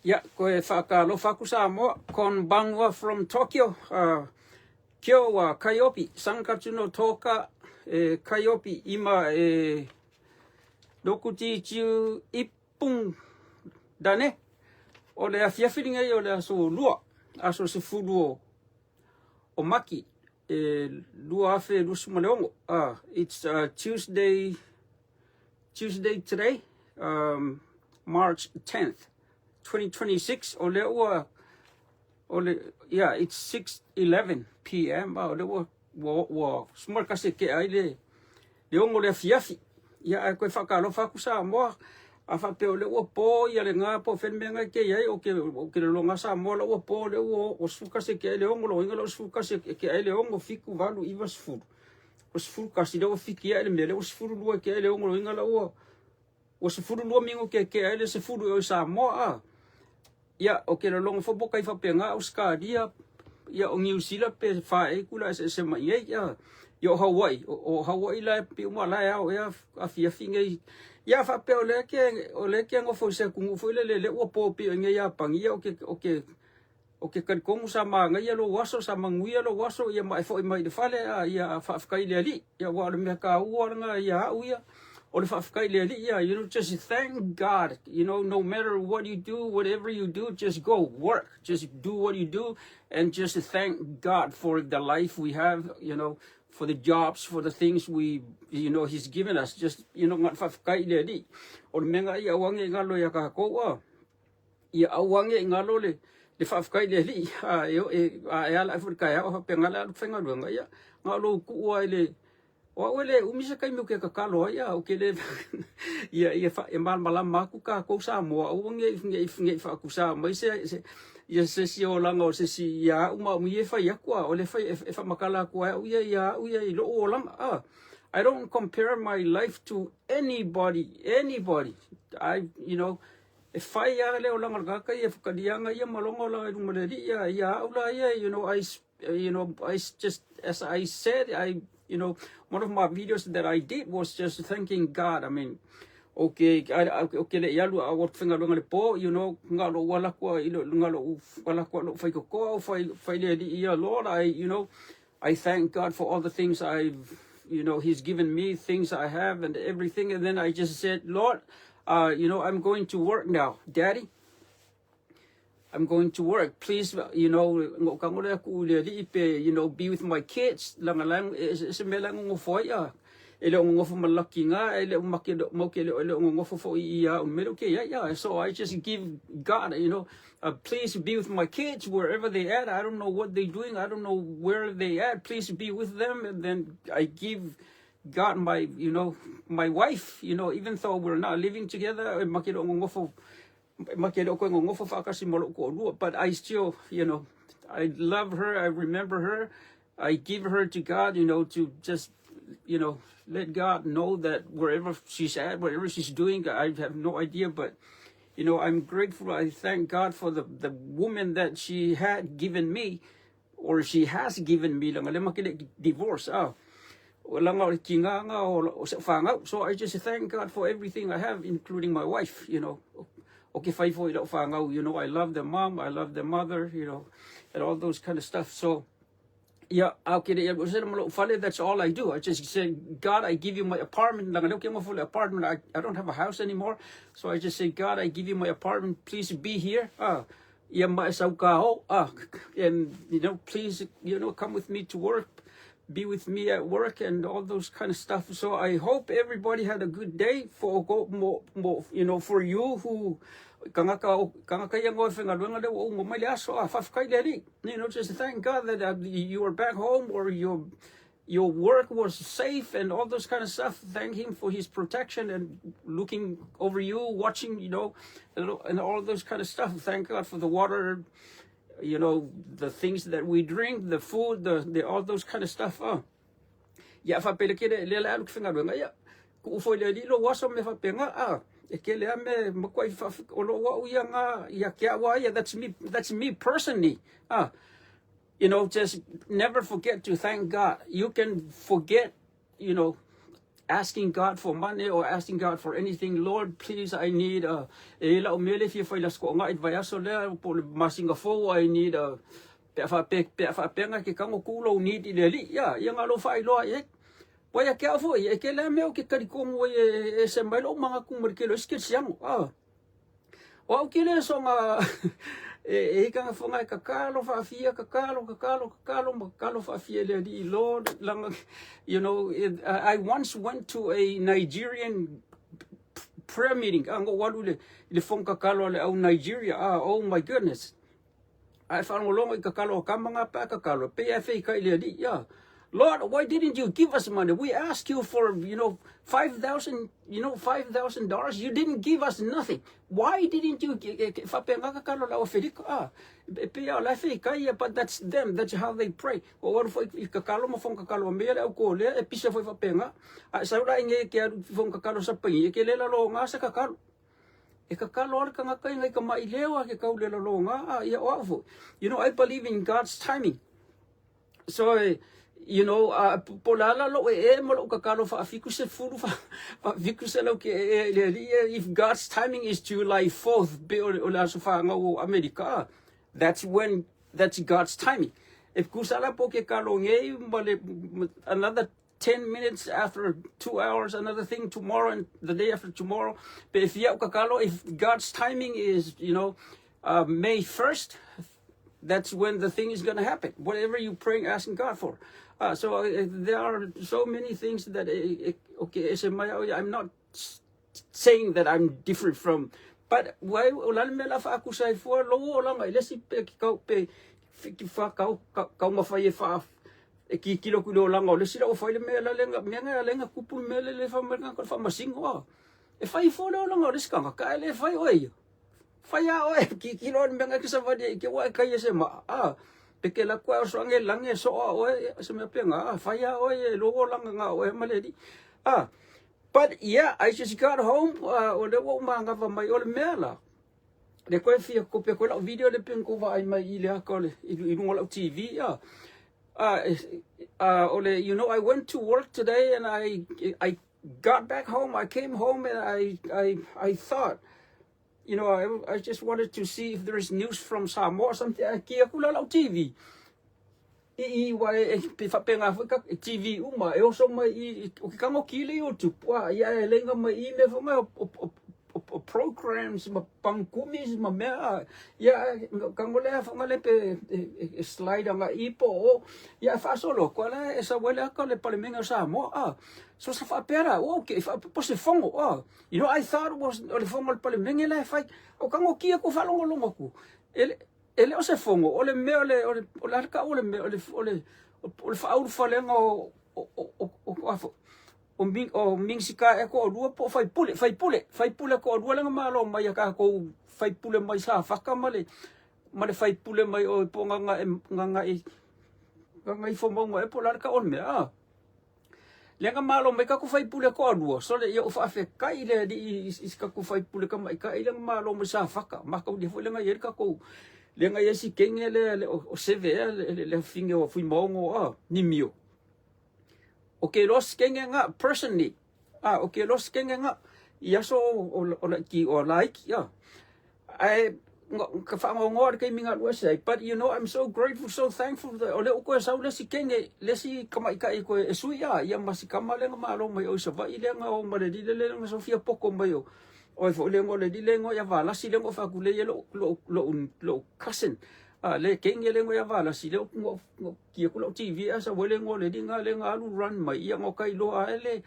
Ia, koe whaakalofa aku Samoa, konbanwa from Tokyo. Kyo wa kaiopi, sankatsu no toka e kaiopi ima e rokuji jiu ippun da ne. O le afiafi lenei o le aso lua, aso 10 o Maki, e 2026. It's Tuesday today, March 10th, 2026. O lea ua, o le, yeah, it's 6:11 p.m. O lea ua small kasi ke ai le 6 le afiafi. Ia, ae koe whaakalofa aku Samoa, a whaapea o le ua po ia le ngā po when mea ngai ke iai o ke le longa Samoa la ua po le ua o 11 ke ai le 6 lo inga la o 11 ke ai le 6 7 8 9 10. O 11 le ua fiki ai le mea le ua 12 ke ai le 6 lo inga la ua 12 mingo ke ai le 10 o Samoa a. Ia, o ke lolonga fo boka i whapenga Australia, ia o New Zealand pe wha e kula se se mai ei ia. Ia o Hawaii, o Hawaii la pi uma la e ao ea afiafi nei. Ia whapea o le ke ngofo se kungu fo le le ua po pi ngai ia pangi ia o ke kalikongu sa maga ia lou aso sa manuia lou aso ia ma e foʻi mai i le fale a ia faafetai i le Alii. Ia ua o le mea taua lena ia a'u ia o le faafetai i le Alii ia. Just thank God. No matter what you do, whatever you do, just go work, just do what you do and just thank God for the life we have, for the jobs, for the things we he's given us. Just faafetai i le Alii. O le mea lena ia aua nei galo ia tatou a ia aua nei galo le faafetai i le Alii. A e a e ala ai foi le taeao faapena le alu faigaluega ia na o lou tuu ai le o au e le umi se taimi o ke tatalo ai a o ke le ia e malamalama atu tatou Samoa aua nei faatusa mai se ia se si olaga o se si ia au ma au e fai atu a o le fai e faamatala atu ai au ia ia au ia i lou olaga a. I don't compare my life to anybody, anybody. I you know e fai a le olaga o le tagata ia e whakalianga ia ma lona olaga i luma le Alii ia ia au la ia. You know I just, as I said, I you know one of my videos that I did was just thanking God. I mean, okay, okay le ialu a o whengaluenga le po, ngā lo wala kua i lo ngā lo wala kua lo whai kokoa whai whai le Alii ia. Lord, I you know I thank God for all the things I've you know he's given me, things I have and everything. And then I just said, "Lord, I'm going to work now. Daddy, I'm going to work. Please, ngokangole aku le Alii pe, be with my kids." Langa lang se mea la ngofo ia. E le o ngofo malaki nga, e le o make mo ke le o ngofo fo i ia o mele ke ia ia. So I just give God, please be with my kids wherever they at. I don't know what they're doing. I don't know where they at. Please be with them. And then I give God my wife, even though we're not living together, make o ngofo ma ke le o koe ngofo whaakasi mo lou toalua, but I still, I love her, I remember her, I give her to God, to just, let God know that wherever she's at, whatever she's doing, I have no idea, but, I'm grateful. I thank God for the woman that she had given me, or she has given me, langa le makile divorce, ah. Langa o le kinga o se whangau. So I just thank God for everything I have, including my wife. Okay, fai foi lau whangau, I love the mom, I love the mother, and all those kind of stuff. So, yeah, okay, that's all I do. I just say, "God, I give you my apartment." Langa leo ke for apartment. I don't have a house anymore. So I just say, "God, I give you my apartment. Please be here. Ah, ia ma sau ka ho. Ah, and, please, come with me to work. Be with me at work," and all those kind of stuff. So I hope everybody had a good day for go mo, mo for you who kangaka ia ngoi whengaluenga le o ngo mai le aso a faafetai le Alii. Just thank God that you are back home or your work was safe and all those kind of stuff. Thank him for his protection and looking over you, watching, and all those kind of stuff. Thank God for the water, the things that we drink, the food, the all those kind of stuff. Oh. Ia whapele ke le le alu ki whengaluenga ia. Ku ufo le Alii lo waso me whapenga a. E ke le ame makuai o lo wau ia ngā ia kia wa ia. That's me, that's me personally. Ah. Just never forget to thank God. You can forget, asking God for money or asking God for anything. Lord, please, I need a e lau mea le fia fai la skoonga i vaiaso lea po le masinga fou, I need a pe a whaape, pe a whaapenga ke kango kulo need i le li. Ia, ia ngā lo whaailoa i e. Wai a ke au foi, e ke lea mea o ke karikongo e, e, e se mai lo manga kumari ke lo iske siango. Ah. O au ke le songa e, e hikanga whanga e kakalo whaafia, kakalo, kakalo, kakalo, ma kakalo whaafia le alii Lord. Langa, you know, it, I once went to a Nigerian prayer meeting. Ah, ngo walu le, le whanga kakalo le au Nigeria. Ah, oh my goodness. A e whaalongolongo i kakalo o kama ngā pā kakalo. Pe e whei kai le alii. Yeah. Lord, why didn't you give us money? We asked you for, you know, 5,000, you know, $5,000. You didn't give us nothing. Why didn't you whapenga kakalo la o Felika? Ah, e pe ia la whei kai, but that's them. That's how they pray. O waru foi i kakalo ma fong kakalo me le au ko le e pisa foi whapenga. A sau la inge ke aru fong kakalo sa pangi e ke lela lo ngā sa kakalo. E kakalo ala kangaka inga i ka mai leo a ke kau lela lo ngā a ia o au foi. You know, I believe in God's timing. So, you know, po la la lo e e mo lo kakalo fa fiku se fulu fa fiku se lo ke e le li if God's timing is July 4th be o la so fa nga o America, that's when that's God's timing. If kusala po ke kalo ngei ma le another 10 minutes after 2 hours, another thing tomorrow and the day after tomorrow. But if ia kakalo, if God's timing is, you know, May 1st, that's when the thing is going to happen. Whatever you praying, asking God for. So there are so many things that, okay, I'm not saying that I'm different from, but why o la me la fa aku sai fua lo o la ngai le si pe ki kau pe ki fa kau kau ma fa ye fa e ki kilo ku lo la ngo le si la o fa le me la lenga me nga lenga kupu me le le fa me nga fa masingo a e fa i fo le o la ngo le skanga ka le fa o e fa ya o e ki kilo me nga ki sa va ke wa ka ye se ma a pe ke la kwa so nge lange so o e se me pe nga fa ya o e lo o la nga o e ma le di a. But yeah, I just got home, o le ua umanga va mai o le mea la. Le koe fia kope koe lau video le peng ko vai mai i le aka o le i lunga lau TV a. O le, you know, I went to work today and I got back home, I came home and I thought, you know, I just wanted to see if there is news from Samoa or something. I kia kula lau TV. I i wa e pe whapenga foi ka TV uma e oso mai i o ke kango ki le YouTube wa ia e lenga mai i me whanga o programs ma pangkumis ma mea ia kango lea whanga le pe e slide anga i po o ia e whaasolo ko la e sa wele aka le palemenga o Samoa a so sa whaapera o ke po se fongo a. You know, I thought it was o le fongo le palemenge la e whai o kango ki ko whalongolongo ku e E le o se fongo, o le mea o le, o le, o le alaka o le mea, o le, o le, o le whaauru whalenga o, o, o, o, o, o, o, ming, o Mingsika e ko o lua po whaipule, whaipule, whaipule ko o lua lenga malo mai a kākou whaipule mai sa whaka ma le, ma le whaipule mai o po nganga e, nganga e, nganga i whamaunga e po la alaka o le mea, ah. Le nga malo mai ka ku faipule ko alua so le ia o faafekai le alii i ka ku faipule ka mai ka ile malo mai sa faka ma ka uli foi le nga ia ka ko le nga ia si kenge le le o seve le le finge o fui mongo a ni mio o ke los kenge nga personally a o ke los kenge nga ia so o o la ki o like ya I ka whaangongoa le keimi ngā lua sei. But you know, I'm so grateful, so thankful that o le o koe sau le si kenge, le si kamaikai koe e sui a, ia ma si kama lenga malo mai o i Savaii lenga o ma le lile lenga Sofia poko mai o. O e fo lengo le lile ngo ia valasi lengo whaku le ia lo, lo, lo, lo cousin. A le kenge lengo ia valasi le ngo, ngo, kia kula o TV a sa wele ngo le linga lenga alu run mai ia ngo kai loa ele.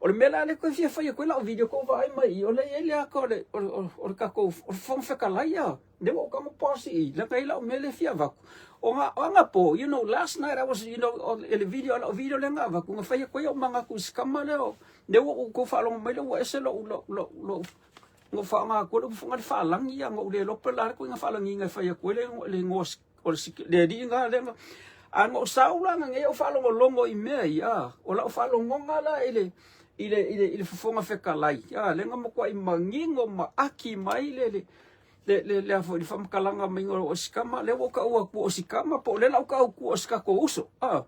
O le mea la le koe fia whai koe lau video ko vaai mai i o le ele a ko le o o o le kako o le fong whekalai a ne o ka mo pasi i la kai lau mea le fia vaku o nga o nga po, you know, last night I was, you know, o le video lau video le nga vaku nga whai koe o manga ku skama le o ne o ko whalongo mai le ua ese lo lo lo lo ngo wha nga ko le funga le whalangi a ngo le lope la ko nga whalangi nga whai koe le le ngo o le le alii nga le a ngo sau la nga o faalogologo i mea ia o lau faalogoga la i le i le i le i le fofoga fetalai a le nga makuai manino ma aki mai le le le le le afo i le faamatalaga mai o sikama le ua taua ku o sikama po o le lau tau ku o se tatou uso a.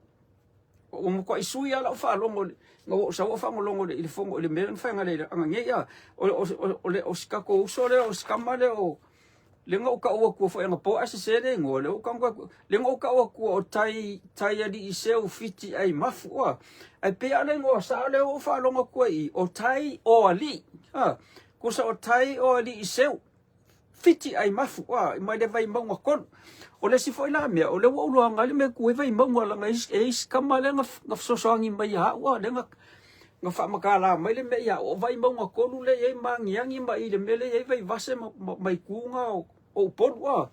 Ua matuai sui lava lau faalogo ina ua ou sau ou faalogologo i le fono i le mea lea na fai ananei. O si tatou uso lea, o si tama lea o lea na ou tau atua foi anapo ae sese le igoa, lea ua ou tago atu, lea na ou tau atua o Tai Taialii Seu Fiti Ai Mafu a. Ae pei lava o le igoa sao lea ua ou faalogo atu ai i i, o Tai o Alii. Tusa o Tai o Alii Seu Fiti ai mafu a mai le Vaimauga 3. O le isi foi la mea, o lea ua ou iloaina ai le mea e tu ai Vaimauga leaga e i ai si tama lea na fesoasoani mai ia au a, lea na faamatala mai le mea ia au, o Vaimauga 3 lea e i ai Magiagi ma i le mea lea e i ai Vaivase ma itu na o Upolu a.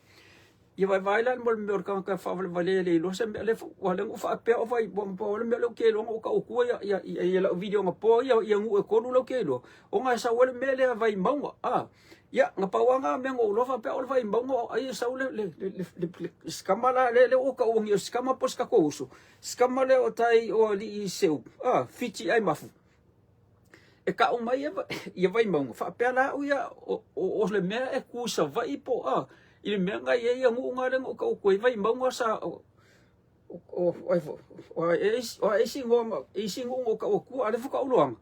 Ia vaevae la mo le mea o le tagata e faavalevalea e le iloa se mea lea foi, aua o lea na ou faapea o vai, ua pau lava le mea lea ou te iloa na ou tau atua ia, ia, ia lau video anapo ia, ia nuu e tolu lea ou te iloa, ona e sau ai le mea lea Vaimauga, a. Ia, na pau lava na mea na ou iloa faapea o le Vaimauga ai e sau le, le, le, le, le, le si tama la, lea, lea ua ou taua nei o si tama po o si tatou uso, si tama lea o tai o alii Seu, a, Fiti ai mafu. E tau mai ia, ia Vaimauga, faapea la au ia, o, o, o le mea e tu i Savaii po o, a, i le mea na i ai ia nuu na lea na ou tau atu ai, Vaimauga sa, o, o, o, o, o a isi igoa, isi nuu na ou tau atua, a o lea faatoa ou iloaina,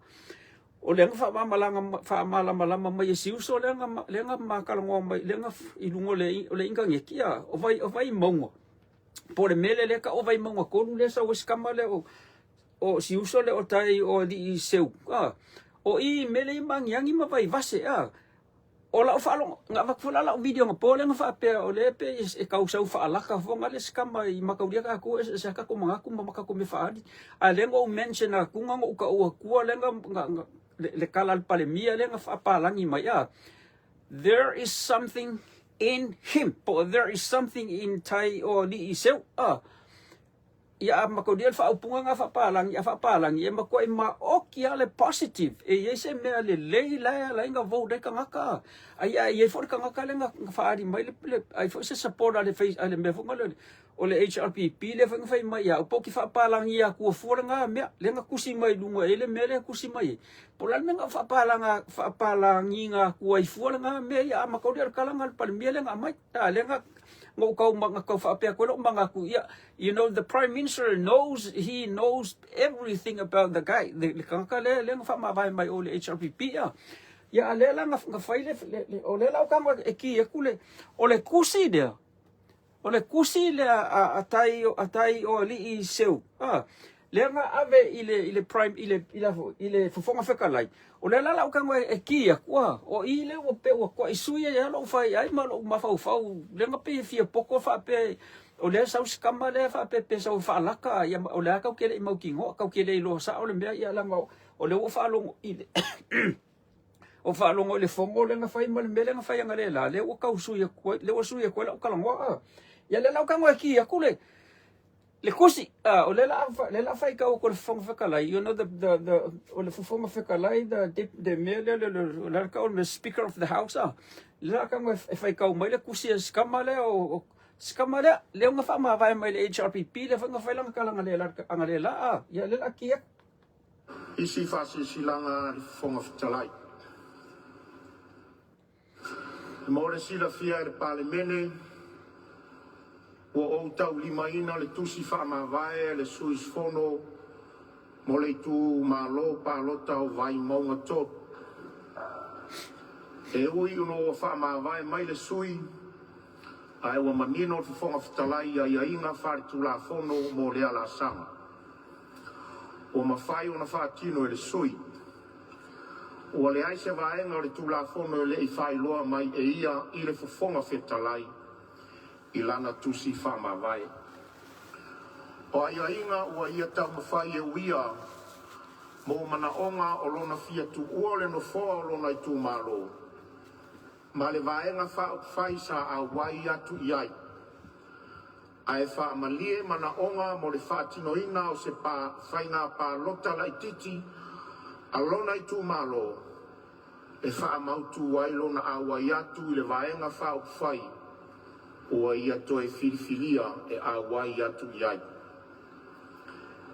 o lea na faamalamalama mai e si uso lea na, lea na ma talanoa mai, lea na i luga o le, o le initaneti, a, o vai, o Vaimauga, po o le mea lea e tau o Vaimauga 3 lea e sau ai si tama lea o, o si uso lea o tai o alii Seu, a, o i i mea lea e i Magiagi ma Vaivase, a, o lau faalogo, na avatu foi la lau video anapo lea na faapea o lea pei e tau sau faalaka fofoga le isi tama i mataulia tatou e eseese lava tatou manatu ma tatou mea faaali, a o lea na ou mention atu na ou tau atua lea na le tala a le Palemia lea na faapalagi mai, a, there is something in him, po o there is something in tai o alii Seu, a. Ia a mataulia le faaupuga na faapalagi, a faapalagi e matuai maoti lava le positive e i ai se mea lelei la e ala ai ona vote ai tagata. A ia e i ai foi le tagata lea na faaali mai le, le ai foi se support a le face a le mea foi lea o le HRPP lea foi na fai mai ia au po o ke faapalagia atua fua lena mea lea na tusi mai i luga e i ai le mea lea e tusi mai ai. Po o le a le mea na faapalaga faapalagiga atu ai fua lena mea ia a mataulia o le tala na a le Palemia lea na aumai. A lea na na ou tau na tau faapea atu ai lou manatu ia You know, the Prime Minister knows, he knows everything about the guy, the, le tagata lea, lea na faamavae mai o le HRPP, ia. Ia, a lea la na, na fai le, le, le, o lea la o tago e ki aku le, o le kusi lea, o le kusi lea a, a tai, a tai o alii Seu, a, lea na ave i le, i le prime, i le, i le, i le Fofoga Fetalai, o lea la la o tago e, e ki aku, a, o i lea ua pe ua toai sui ai lou fai ai ma lou mafaufau, lea na pei e fia poto faapea, O lea e sau si tama lea faapea pe sau e faalaka, ia, o lea tatou te le i mautinoa, tatou te le iloa sao le mea, ia leaga o lea ua faalogo i le o faalogo i le fono lea na fai ma le mea lea na fai analeila, lea ua tau sui atu ai, lea ua sui atu ai lau talanoa. A. Ia lea la ua tago e ki atu le le kusi, a, o lea la lea la faitau atu e le Fofoga Fetalai, you know the the the o le Fofoga Fetalai the the mea lea le le le tau o le Speaker of the House, a. Lea la tago e faitau mai le kusi a si tama lea o Si tama lea, lea na faamavae mai le HRPP, lea foi na fai lana tala analeila, a, ia lea la ki atu. Isi faasilasilaga a le Fofoga Fetalai. E mo le silafia e le Palemene, ua ou taulimaina le tusi faamavae a le sui usufono mo le itumalo palota o Vaimauga 3. E ui ina ua faamavae mai le sui, ae ua manino le Fofoga Fetalai i aiaiga faaletulafono mo lea laasaga ua mafai ona faatino e le sui. Ua leai se vaega o le Tulafono e le i faailoa mai e ia i le Fofoga Fetalai i lana tusi faamavae. O aiaiga ua ia taumafai e uia mo manaoga o lona fia tuua o le nofoa o lona itumalo ma le Vaega Faaupufai sa auai atu i ai, ae faamalie manaoga mo le faatinoina o se faiga palota laitiiti a lona itumalo e faamautu ai lona auai atu i le Vaega Faaupufai ua ia toe filifilia e auai atu i ai.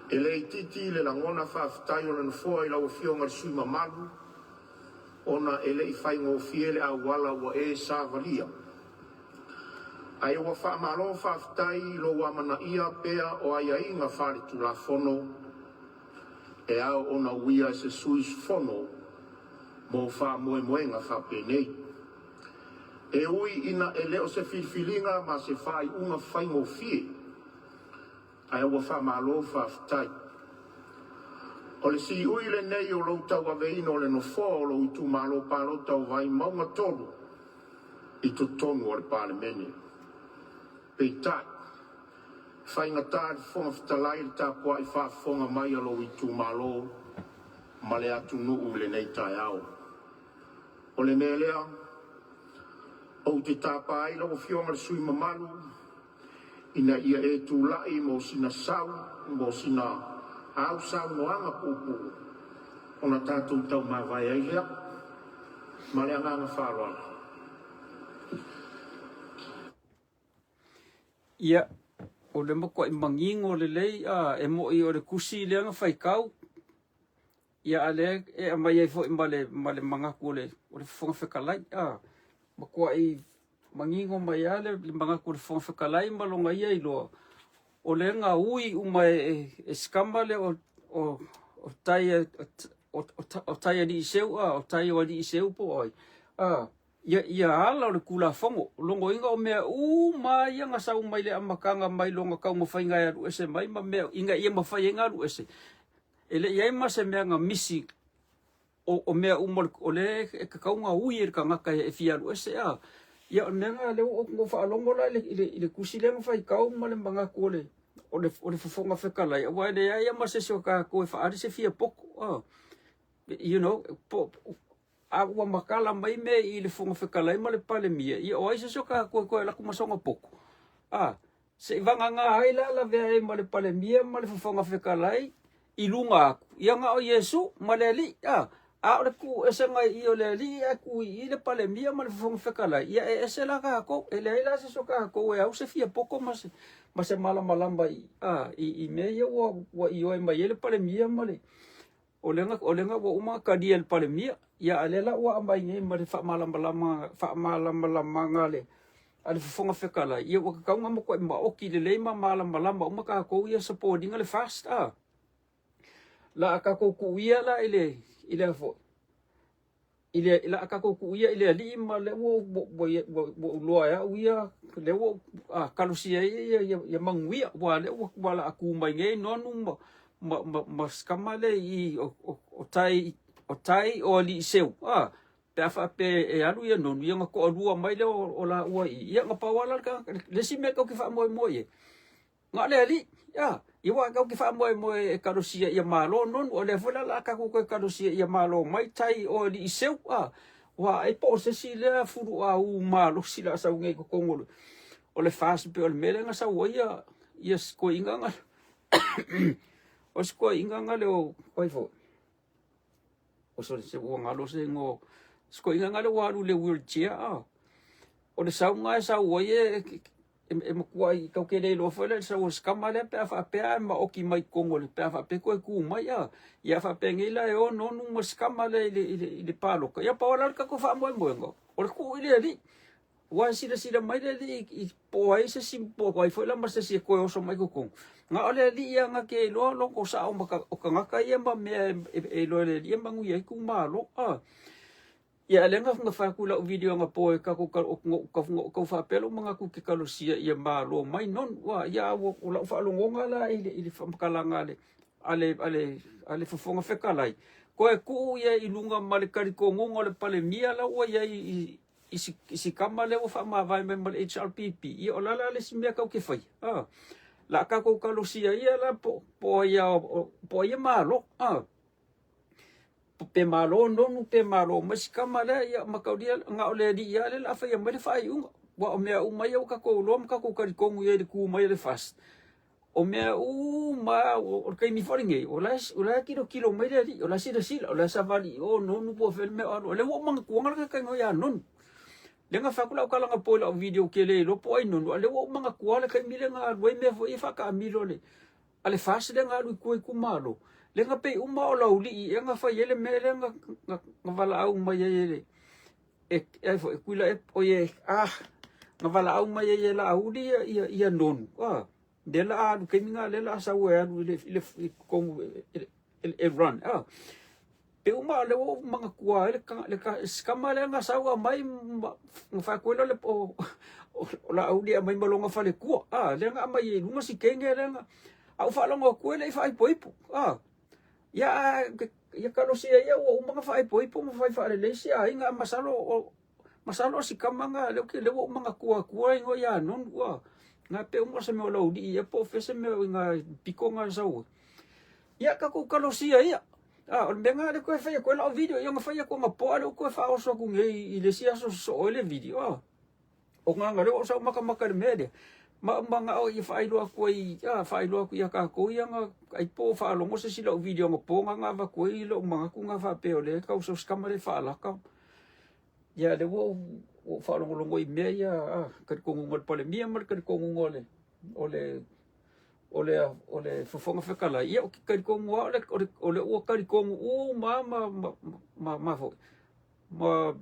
E le itiiti le lagona faafetai o le Nofoa i lau Afioga i le sui usufono mamalu ona e le i faigofie le auala ua e savalia. Ae ua faamalo faafetai i lou amanaia pea o aiaiga faale-Tulafono e ao ona uia e se sui usufono mo faamoemoega faapenei. E ui ina e le o se filifiliga ma se faaiuga faigofie, ae ua faamalo faafetai. O le siui lenei o lou tauaveina o le Nofoa o lou itumalo palota o Vaimauga 3 i totonu o le Palemene. Peitai, e faigata i le Fofoga Fetalai le tapuai faafofoga mai a lou itumalo ma le atunuu i lenei taeao. O le mea lea, ou te tapa ai lau Afioga i le sui usufono mamalu ina ia e tulai mo sina au saunoaga puupuu ona tatou taumavae ai lea. Ma le agaga faaaloalo. Ia, o le matuai manino lelei a e moi o le tusi lea na faitau, ia a lea e aumai ai foi ma le manatu o le Fofoga Fetalai. A matuai manino mai lava le manatu o le Fofoga Fetalai ma lona ia iloa, o lea na ui uma e si tama lea o tai o Taialii Seu, o tai o Alii Seu po o ai, ia ala o le Tulafono. O lona uiga o mea uma ia na sau mai le amataga mai lona taumafaiga e alu ese mai ma mea ina ia mafai ai ona alu ese. E le i i ai ma se mea na misi o mea uma o lea e tatau ona ui e le tagata e fia alu ese. Ia o le mea lena lea ua ou faalogo la i le tusi lea na faitau ma le manatu o le Fofoga Fetalai, aua e leai lava ma se isi o tatou e faaali se fia poto. You know, po, a ua matala mai mea i le Fofoga Fetalai ma le Palemia, ia o ai se isi o tatou e toe alu atu ma sona poto? Se i vagana ai la lavea ai ma le Palemia ma le Fofoga Fetalai i luga atu, ia na o Iesu ma le Alii. A o le tuu esega i i o le Alii ae tuu i i le Palemia ma le Fofoga Fetalai, ia e ese la tatou. E leai la se isi o tatou e au se fia poto ma se malamalama i mea ia ua ioe mai ai le Palemia ma le o lea ua uma ona talia e le Palemia, ia a o lea la ua aumai nei ma le faamalamalamaga a le Fofoga Fetalai, ia ua tatau ona matuai maoti lelei ma malamalama uma tatou ia support ina le FAST. La a tatou tuu ia la i le i le foi i le la a tatou tuu ia i le Alii ma lea ua ou iloa e au ia lea ua kalosia ai ia manuia, ua lea ua la a tu mai nei Nonu ma si tama lea i o tai o tai o Alii Seu pe a faapea e alu ia Nonu, ia ona toalua mai lea o laua i ia na pau lava la le isi mea tatou te faamoemoe i ai. Na o le Alii, ia, aua tatou te faamoemoe e kalosia ia malo Nonu, o lea foi la o le a tatou toe kalosia ia malo mai tai o Alii Seu, aua ai po o se isi lea fuluau malosi o le a sau nei i totonu o le FAST pei o le mea lea na sau ai ia si toeaina na, o si toeaina na lea o ai foi, o sorry, se ua galo se igoa, si toeaina na lea ua alu i le wheelchair, o le sauga e sau ai e matuai tatou te le iloa foi la i le sau o si tama lea pe a faapea ae maoti mai totonu o le pe a faapea toe tu mai ia faapea nei la e o Nonu ma si tama lea i le palota. Ia pau lava le tatou faamoemoega o le tuu i le Alii, aua e silasila mai le Alii i po o ai se isi po o ai foi la ma se isi e toe oso mai totonu. Na o le Alii lava na te iloa lona sao o tagata ia ma mea e iloa e le Alii e manuia ai itumalo. Ia, a o lea na fai atu i lau video anapo e tatou na ou tau faapea lou manatu ou te kalosia ia malo mai Nonu. Ia, o lau faalogoga la i le faamatalaga a le Fofoga Fetalai, toe tuu ia i luga ma le talitonuga o le Palemia la ua i ai i si tama lea ua faamavae mai ma le HRPP. Ia, o le a la le isi mea tatou te faia? La a tatou kalosia ia la po o ai e malo. Pe malo Nonu pe malo mai si tama lea, ia mataulia na o le Alii lava lea o le a faia mai le faaiuga. Aua o mea uma ia ua tatou iloa ma tatou talitonu i ai i le tu mai a le FAST, o mea uma lava, o le taimi foi lenei, o la e tilotilo mai le Alii, o la e silasila, o la e savali i o Nonu po o fea le mea o alu ai. O lea ua ou manatua le tagata ia Nonu. Lea na fai atu lau tala anapo i lau video ou te le iloa po o ai Nonu, a o lea ua ou manatua le taimi lea na alu ai mea foi ia faataamilo a le FAST lea na alu i tua i itumalo, lea na pei uma o Laulii ea na fai ai le mea lea na valaau mai ai e le e ai foi Tuilaepa, oi e ah. Na valaau mai ai e Laauli ia ia Nonu, a, lea la alu taimi na lea la sau e alu i le i le i totonu e run, a. Pe uma o lea ua ou manatua ai le le sikama lea na sau aumai ma na fai atu ai lea o o Laauli e aumai ma lona faletua, a, lea na aumai ai i luga si teine lea na, a ou faalogo atu e le i faaipoipo, a. Ia a ia talosia ia ua uma ona faaipoipo ma fai faalelei si aiga, ae masalo o masalo o si tama na lea ou te lea ua ou manatua atua igoa ia Nonu a. Na pe uma o se mea o Laulii ea po o fea se mea o i ina i pito na e sau ai. Ia tatou talosia ia. A o le mea na lea toe fai atu ai lau video, ia na fai atu anapo a o lea ua toe faaoso atu nei i le isi aso sosoo ai le video a. O na lea ua ou sau matamata i le mea lea, ma ou manao ia faailoa atu ai, a faailoa atu ia tatou ia na ai po o faalogo se isi i lau video anapo na na avatu ai lou manatu na faapea o lea e tau sau si tama lea e faalaka. Ia lea ua ou faalogologo i mea ia, a, talitonuga o le Palemia ma le talitonuga o le o le o le o le Fofoga Fetalai, ia ou te talitonu lava o le o le o lea ua talitonu uma lava ma ma ma foi ma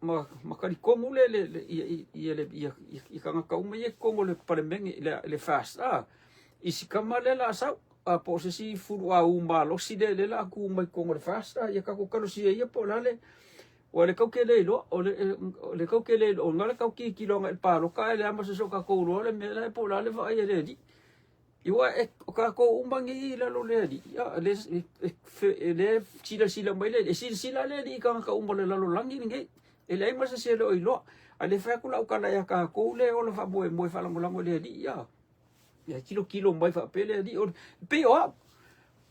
ma ma talitonu le le le ia ia le ia ia tagata uma ia i totonu o le Palemene le le FAST a i si tama lea la sau a po o se isi fuluau malosi lea lea la a tu mai totonu o le FAST a ia tatou talosia ia po o le a le Ua le tau ke le iloa, o le, o le tau ke le iloa, o na le tau tilotilo agai i le palota ae leai ma se isi o tatou iloa le mea la e po o le a le vaai a le alii. Aua e, o tatou uma nei i lalo o le alii, a, le, e, e, le silasila mai le alii, e silasila le alii i tagata uma o le lalolagi lenei. E leai ma se isi e le o iloa. A le fai atu lau tala ia tatou le ola faamoemoe faalagolago i le alii, a. Ia tilotilo mai faapea le alii, o le, pei o au,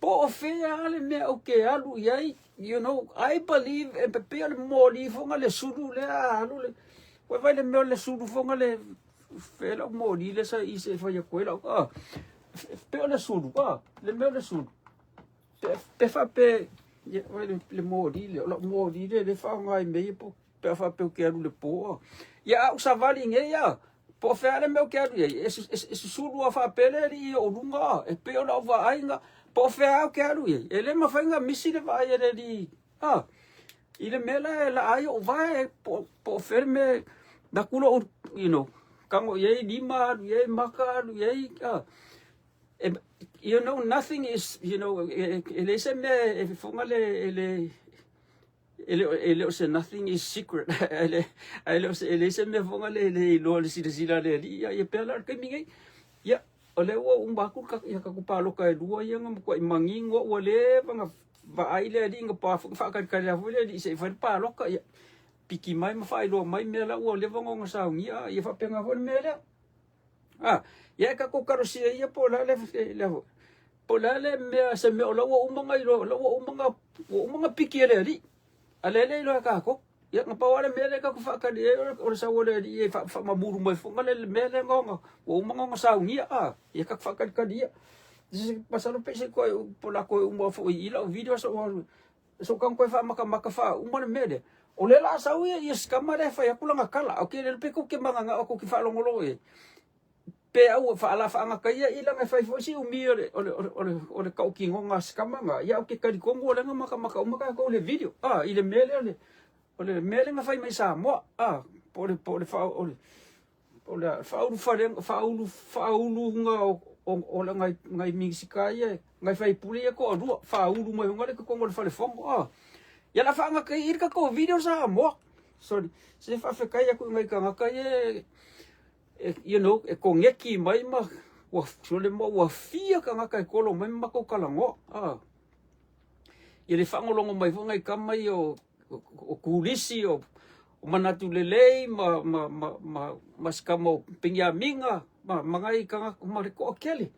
po o fea le mea ou te alu i ai, you know, I believe, e pei o le moli foga le sulu lea alu le, ua vai le mea o le sulu foga le, fea lau moli lea sa i se fai atu ai lau, ah, pei o le sulu, ah, le mea o le sulu, pe, pe faapea, ia, vai le, le moli lea, o lau moli lea le faaaoga i mea ia po, pe a faapea ou te alu i le po, ah. Ia a ou savali nei, ah, Po o fea le mea ou te alu i ai, e, e, e susulu a faapea le alii i ou luga, a, e pei o lau vaaiga, po o fea ou te alu i ai, e le mafai ona misi le vaai a le alii, a, i le mea la e laa ai ou vae, po, po o fea le mea, na ku lou, you know, tago i ai lima, alu i ai maka, alu i ai, a, e, you know, nothing is, you know, e, e leai se mea e fofoga le, e le, E le, e le o se nothing is secret. E le, e le o se, e leai se mea foga le, le iloa le silasila a le alii. Ia, ia pea la le taimi nei. Ia, o lea ua uma atu ka, ia tatou paloka e lua ia na matuai manino ua leva na vaai le alii na pa faatalitali lava foi le alii se i fai le paloka. Ia, piki mai ma faailoa mai mea la ua leva ona saunia. Ia faapena foi le mea lea. Ah, ia e tatou talosia ia po o le a le, le, po o le a le mea, se mea o la ua uma ona iloa, o la ua uma ona, ua uma ona piki e le alii. A lea le iloa e tatou. Ia, na pau lava le mea lea tatou faatali ai, o le sau o le alii e faamamulu mai foi le mea lea na ona, ua uma ona saunia, a, ia tatou faatalitali ia. Masalo pe se toe, po o le a toe uma foi i lau video so o so kau toe faamatamata faauma le mea lea. O lea la a sau ia, ia si tama lea e fai atu lana tala. Ok, le pe kou te manganga o kou te faalogologo i ai. Pe au faala faagata ia i lana e fai foi si umi o le o le o le o le tautinoga a si tama na. Ia ou te talitonu o lea na matamata uma tatou i le video. A, i le mea lea o le o le mea lea na fai mai Samoa. A, po o le po o le faa o le o le faaulu faaulu faauluga o o o le ngai ngai Minisita ia ngai faipule ia toalua faaulu mai hoga le totonu o le fale fono a ia la faagata i le tatou video Samoa. Sorry, se faafetai atu i ngai tagata ia e, you know, e koneki mai ma ua sole ma ua fia tagata e kolo mai ma matou talanoa a. Ia le faalogologo mai foi ngai tama ia o o Kulisi o o Manatu Lelei ma ma ma ma ma si tama o Peniamina ma ma ngai tagata ma le toatele.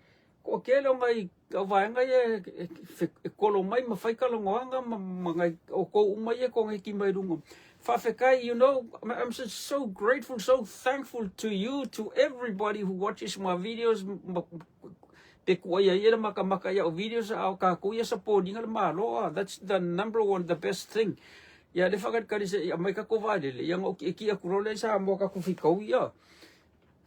Toatele o ngai au vaega ia e, e, e kolo mai ma fai talanoaga ma, ma ngai outou uma ia e koneki mai luga. Faafetai, you know, I'm just so grateful, so thankful to you, to everybody who watches my videos. Pe kuai ai le makamaka i au videos a o kākou ia supporting le Malo. Ah, that's the number one, the best thing. Ia le whakalikali se ia mai kako vaalele, ia ngau ki ki aku role sa mo ka kufi kau ia.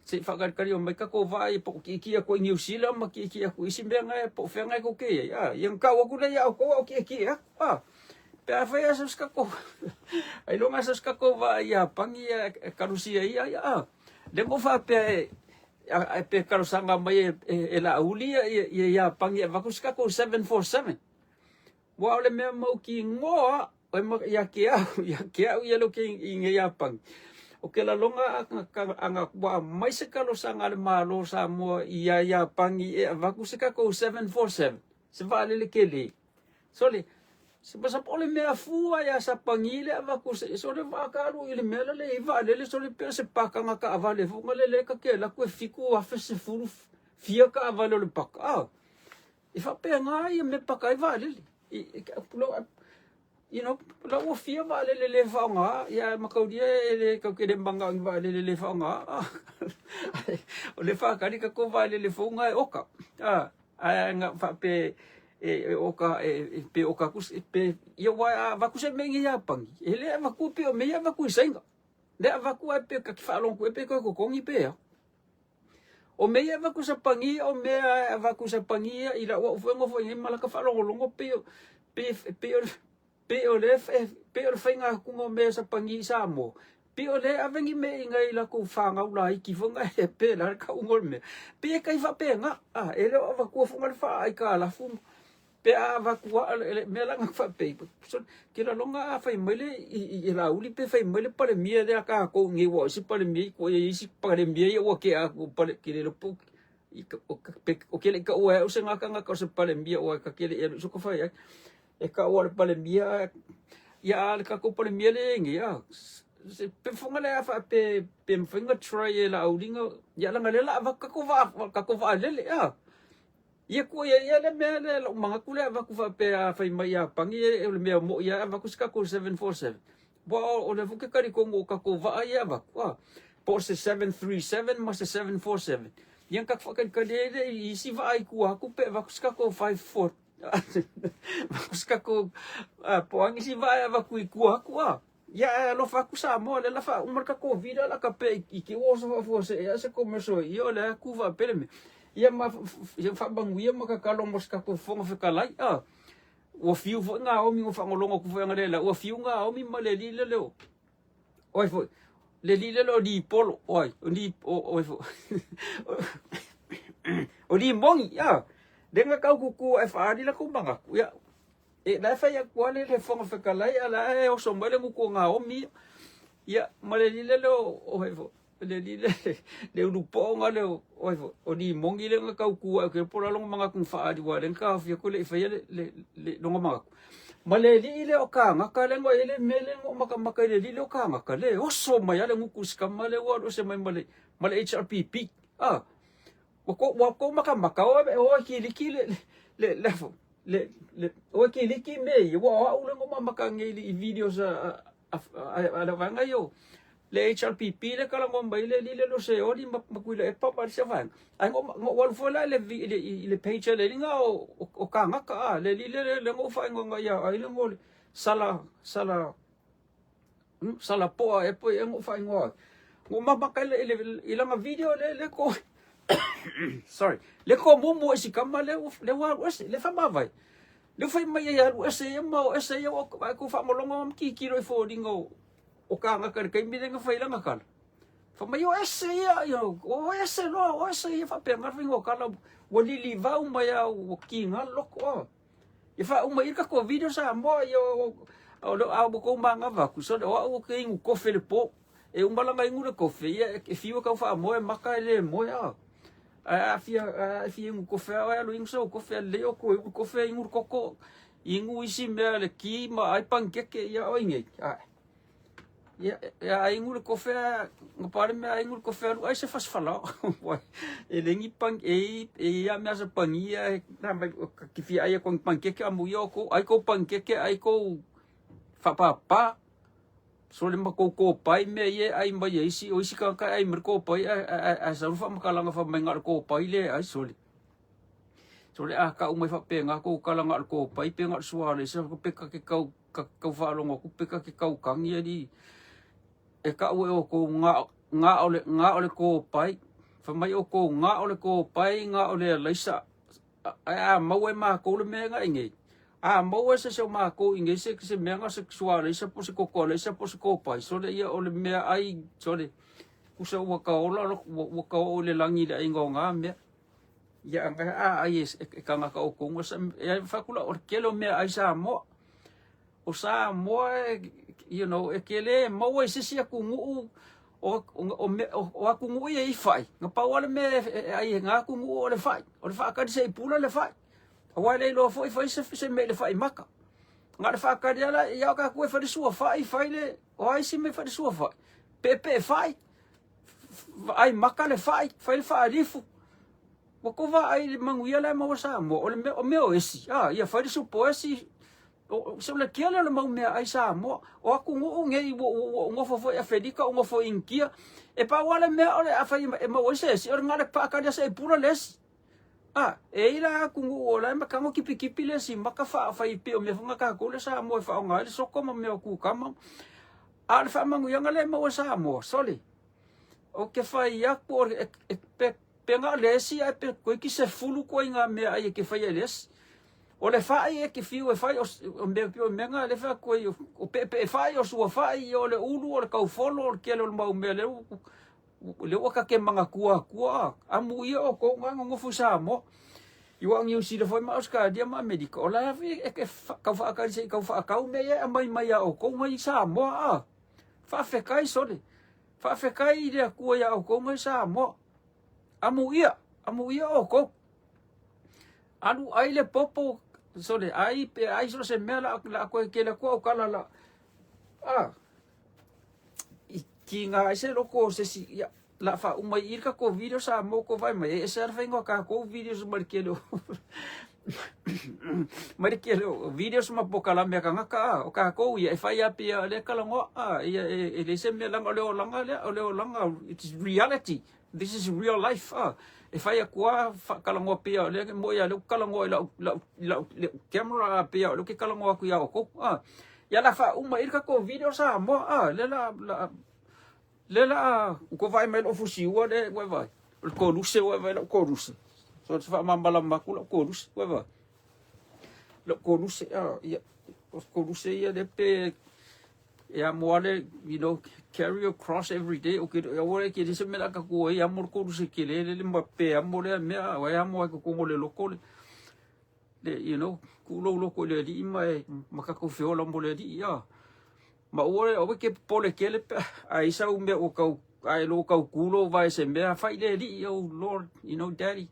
Se whakalikali o mai kako vaa i po ki ki aku i New Zealand ma ki ki aku isi mea ngai po whea ngai ko ke ia. Ia ngau aku le ia au ko au ki ki aku. Ah. Pe afai a se kako ai longa se kako va ia pangi e kalusia ia ia a le mo fa pe e pe kalusanga mai e la uli ia ia pangi e vaku se kako 747. Wa o le mea mau ki ngoa o ma ia ke au ia ke au ia lo ke i nge ia pangi. O ke la longa anga wa mai se kalosanga le malo sa mo ia ia pangi e vaku se kako 747. Se va le le ke le. Sole, se pa sa pole mea fua ia sa pangile ava ku se sole va ka lu ile mea le i va le sole pe se pakanga ka ava le funga le le ka ke la ku e fiku a fe se furu fia ka ava le paka ah i fa pe nga ia me paka i va le i lo you know la ua fia va le le le fa nga ia makaudia e le ka ke le manga va le le fa nga ah o le fa ka ni ka ko va le le funga e oka ah Ae nga fa pe e oka e pe oka ku pe ia wa a va ku se me ngi ya pangi e le va ku pe o me ia va ku senga le va ku e pe ka ki fa long ku e pe ko ko kongi pe ya o me ia va ku sa pangi o me a va ku sa pangi i la wa fu ngo fo ngi mala ka fa longo longo pe pe pe Pe o le pe o le fainga ku ngo me sa pangi sa mo. Pe o le avengi me inga i la ku whangau la iki fonga e pe la ka ungo me. Pe e kai fa pe nga a e le o va ku fonga le fa ai ka la fu. Pe a va ku a le me la nga fa pe. So ke la longa a fai mai le i la uli pe fai mai le pale mia le ka ko ngi wa si pale mia ko e si pale mia ia wa ke a ku pale ke le po o ke le ka ua o se nga ka nga ka se pale mia o ka ke le e so ko fai ai. E ka ua le palemia ia le ka palemia le ngi ia se pe fonga le afa pe pe mfinga try e la aulinga ia langa le la va ka ko va ka ko va le le ia ia ku ia ia le mea le lo manga ku le va ku fa pe a fai mai ia pangi e le mea mo ia va ku ska ko 747 bo o le fuke kari ko ngo ka ko va ia va ku a po se 737 ma se 747 ia ka fa ka ka le i si va ai ku a ku pe va ku ska ko 54 Vakuska ko po angi si vae vaku i kua aku a. Ia e alofa aku Samoa le lafa umar ka ko vida la ka pe i ke o so fo se ia se ko meso i o le ku va pele me. Ia ma ia fa bangu ia ma ka kalo mos ka ko fonga fe kalai a. Ua fiu fo nga omi o fangolongo ku fo ngale la ua fiu nga omi ma le li le leo. Oi fo le li le lo di polo oi o di oi fo. O di mongi a. Lenga kau kuku e whaari la kumanga ku ia. E la whai aku ale le whanga whakalai a la e oso mai le nguku o ngā omi. Ia, ma le lile le o he fo, le lile le ulu poonga le o he fo, o ni mongi le nga kau kua e ke pola longa manga kung whaari wa le nga awhia ko le i whaia le, le, le longa manga ku. Ma le li le o ka ngaka le ngo e le me le ngo maka maka le li le o ka ngaka le oso mai ale nguku skama le wa ose mai ma le, ma le HRPP. Ah, Ua ko ua ko makamaka oe oe kiliki le le le le le oe kiliki me ia ua au le ngoma maka nge i videos a a a le vanga yo le HRPP le kala ngoma mai le le lo se oli ma kuila e papa se vanga ai ngo ngo walu fo la le le le page le linga o o ka ngaka a le le le le ngo fa ngo ia ai le ngo sala sala Sala poa e poi e ngo fa ingoa. Ngo mama ka le le ilanga video le le ko sorry le ko mumu e sikama le le wa ese le fa mavai. Le fai mai e alu ese e mau ese e o ko fa molongo am ki ki ro fo dingo o ka nga ka kai mi nga fai langa kala. Fa mai o ese ia yo o ese lo o ese ia fa pe nga fingo kala wa lili vau mai au ki nga loko o. E wha uma i ka ko video sa mo i o o lo au ko manga va ku so o au ke ingu kofe le po e umala ngai ngure kofe ia e fiwa ka wha mo e maka le mo ia a fia a fia ingu kofe a lo ingu so kofe le o ko ingu kofe ingu koko ingu isi mea le ki ma ai pankeke ia o inge a Ia, ia ai ngule kofe nga pare me ai ngule kofe alu ai se fas fala. E lengi pang e e ia mea sa pangia e na mai ki fia ai ko pankeke amu ia ko ai ko pankeke ai ko whapapa. So le ma ko ko pai me ie ai mai e isi o isi ka ka ai mer ko pai a a a sa rufa makalanga fa mai ngar ko pai le ai so le. So le a ka umai fa pe nga ko kala ngar ko pai pe ngar suale sa ko pe ka ke kau ka kau faalogo aku pe ka ke kau kangi ali e ka ue o kou nga nga o le nga o le kopai fa mai o kou nga o le kopai nga o le alaisa a a mau e mākou le mea nga i nei. A maua se se o makou i nei se se mea na se sualaisa po o se koko alaisa po o se kopai, sole ia o le meaai, sole, kusa ua ka ola ua ka oo i le lagi i le aiga o na mea. Ia a a ai e kagaka oukou na sa e fai atu la o le tele o meaai Samoa. O Samoa you know, e ke le maua i se isi atunuu o, o, o atunuu ia i fai, na pau lava le mea e ai e na atunuu o le fai, o le faatali se i pula le fai. Aua e le iloa foi fai se, se mea i le fai maka. Na o le faatali lava la, ia o tatou e fai le suafa'i, fai le, o a isi mea e fai le suafa'i? Peepee fa'i, vaai maka le fa'i, fai le faalifu. Ua tou vaai i le manuia la e maua Samoa, o le mea, o mea o esi, a, ia fai le supo esi, o, se o le tele o le mau meaai Samoa. O atunuu nei ua, ua, ua nofo foi i Afelika, ua nofo i Initia, e pau lava le mea o le a fai e maua ai se esi, o le na o le faatali lava se i pula le esi. A, e i ai la atunuu o la e tago tipitipi le esi maka fai pei o mea foi na tatou lea Samoa e faaaoga ai le soko ma mea o kukama. A o le faamanuiaga lea e maua e Samoa, sole, ou te fai atu o le, e, pe, pe na o le esi ae pe toeitiiti 10 ituaiga meaai e te faia i le esi. O le fai e te fiu e fai, o mea pei o mea na lea e fai atu ai, o peepee fai, o sua fai, o le ulu, o le taufolo, o le tele o le mau mea lea lea ua ta te manatua atua, amuia outou na nonofo i Samoa. I wa o Niu Sila foi ma Ausetalia ma Amerika, o la e e tau faatali se i tau faatau mea ia e aumai mai ia outou mai Samoa a. Faafetai sole. Faafetai i le Atua ia outou mai Samoa. Amuia, amuia outou. Alu ai le popo, sole, ai pe ai so se mea la la koe kele atu au kala la. A. I kiga ai se loko o se isi, ia, la faauma i i le tatou video Samoa tou vaai mai, e ese lava le faiga o tatou videos ma le tele o mai le tele o videos ma polokalame a tagata a, o tatou ia e fai lava pei o lea e talanoa a, ia e leai se mea leaga o le olaga lea, o le olaga, it's reality, this is real life a, e fai atu lava faatalanoa pei o lea e moni lava o lea ou te talanoa i lau, lau, lau, lau camera a pei lava o lea ou te talanoa atu ia outou a. Ia la faauma i le tatou video Samoa a, lea la, la, lea la ua tou vaai mai lou fusiua lea ua e vaai, o le koluse ua e vaai lau koluse. So se faamalamalama atu lau koluse ua e vaai. Lau koluse a, ia, o koluse ia lea pe e amo ale, you know, carry your cross every day. Okay, aua e ke se mea la ka kua i amo le koluse ke le le ma pe amo lea mea, ua e amo ai ko kongo le loko le. Le, you know, kuu lou loko i le Alii ma e ma tatou feola mo le Alii, a. Ma ua aua e te popole tele pe a i sau mea ua tau, a e lo tau ku lou vae se mea, fai i le Alii, oh Lord, you know, Daddy,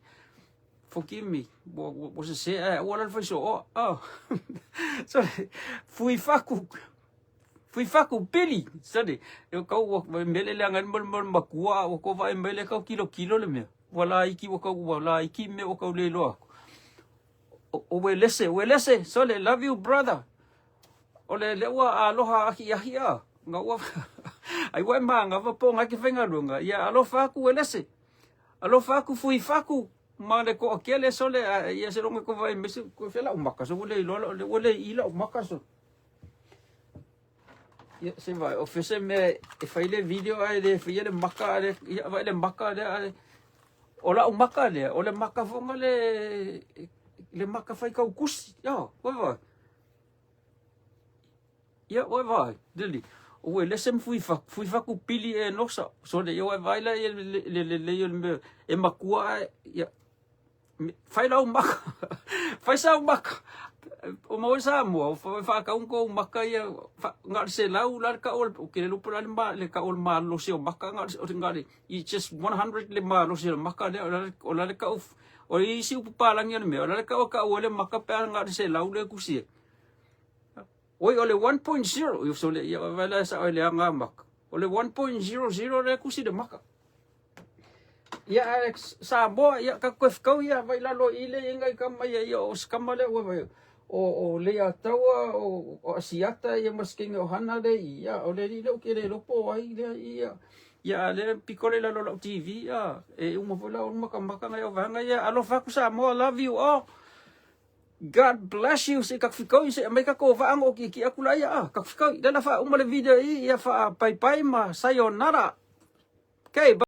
forgive me, ua, ua, ua sese ae aua la le fai sooa, oh. Sorry, fui faku, fui faku pili, sorry, e kau ua mele leaga ai le mo le makua, a ua kou vaai mai lea kau kilokilo le mea. Ua laiki ua kau ua laiki mea ua kau le iloa aku. O Welese, Welese, sole, love you brother. O le le ua aloha ahi ahi a. Nga ua ai ua e mangawa po ngai ke whaingaluenga. Ia alofa aku Welese. Alofa aku fui faku ma le koa kele sole a ia se longa ko vai mese ko fela umaka so ua le iloa le ua le ila umaka so. Ia, se vai, o fese mea e fai le video ae le faia le maka le, ia vai le maka lea ae, o lau maka lea, o le maka foga le, le maka fai kau kusi, ia, ua vai. Ia, ua vai, lili, ua le sem fui faku, fui faku pili e nosa, so le, ia ua vai la ia le, le, le, le, le, le, e makua ae, ia, Fai lau maka, fai sau maka. O maua i Samoa, o whaakau kou maka ia, nga le selau la le kau, o ke le lupo la le ma, le kau le malosi o maka, nga le, nga le, i just 100 le malosi o maka lea, o la le kau, o isi upu palangi o le mea, o la le kau kau le maka pe nga le selau le kusi e. Oi, o le 1.0, so le, ia, vai la sa o le anga maka. O le 1.00 le kusi le maka. Ia ae Samoa, ia ka koe whakau ia vai lalo i le inga i kama ia ia o skama le ua vai o o le ataua o o Asiata ia maskinga o hana le ia o le li le ke le lopo ai le ia ia le piko le lalo lau TV ia e uma foi la o maka maka ngai o vanga ia alofa aku Samoa, love you all. God bless you se kakufikau se mai ka ko vaanga o ki ki aku la ia a kakufikau le la fa uma le video i ia fa pai pai ma sayonara. Okay, bye.